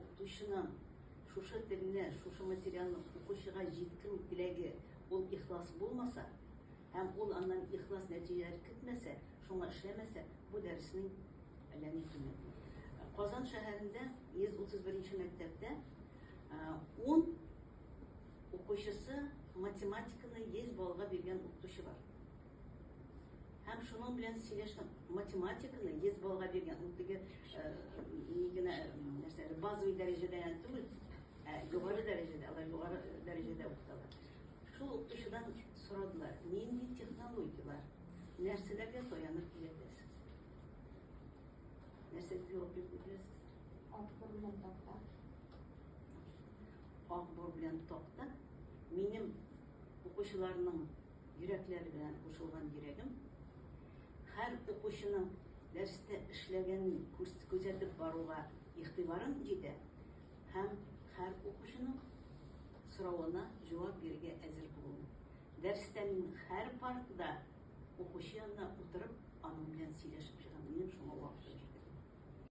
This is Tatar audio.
укытучының шушы телне, шушы материалны укучыга җиткерү теләге ул ихлас булмаса, һәм ул аннан ихлас нәтиҗәләр көтмәсә, шуңа эшләмәсә, бу дәреснең әллә ни кыйммәте. Казан шәһәрендә 131 нче мәктәптә 10 укучысы математиканы 100 баллга биргән укытучы бар. Һәм шуның белән сөйләштем. Математиканы 100 баллга биргән, ул теге ни генә нәрсә, базовый дәрәҗәдә генә түгел, ә югары дәрәҗәдә, алар югары дәрәҗәдә укыталар. Шул укытучыдан сорадылар, нинди технологияләр, нәрсәләргә таянып өйрәтәсез? Нәрсә дип җавап бирде беләсез? Акбур белән такта. Акбур белән такта. Минем укучыларның йөрәкләре белән кушылган йөрәгем. Һәр укучының дәрестә эшләгәнен күзәтеп баруга игътибарым җитә һәм һәр укучының соравына җавап бирергә әзер булуым. Дәрестә мин һәр партада укучы янына утырып, аның белән сөйләшәм.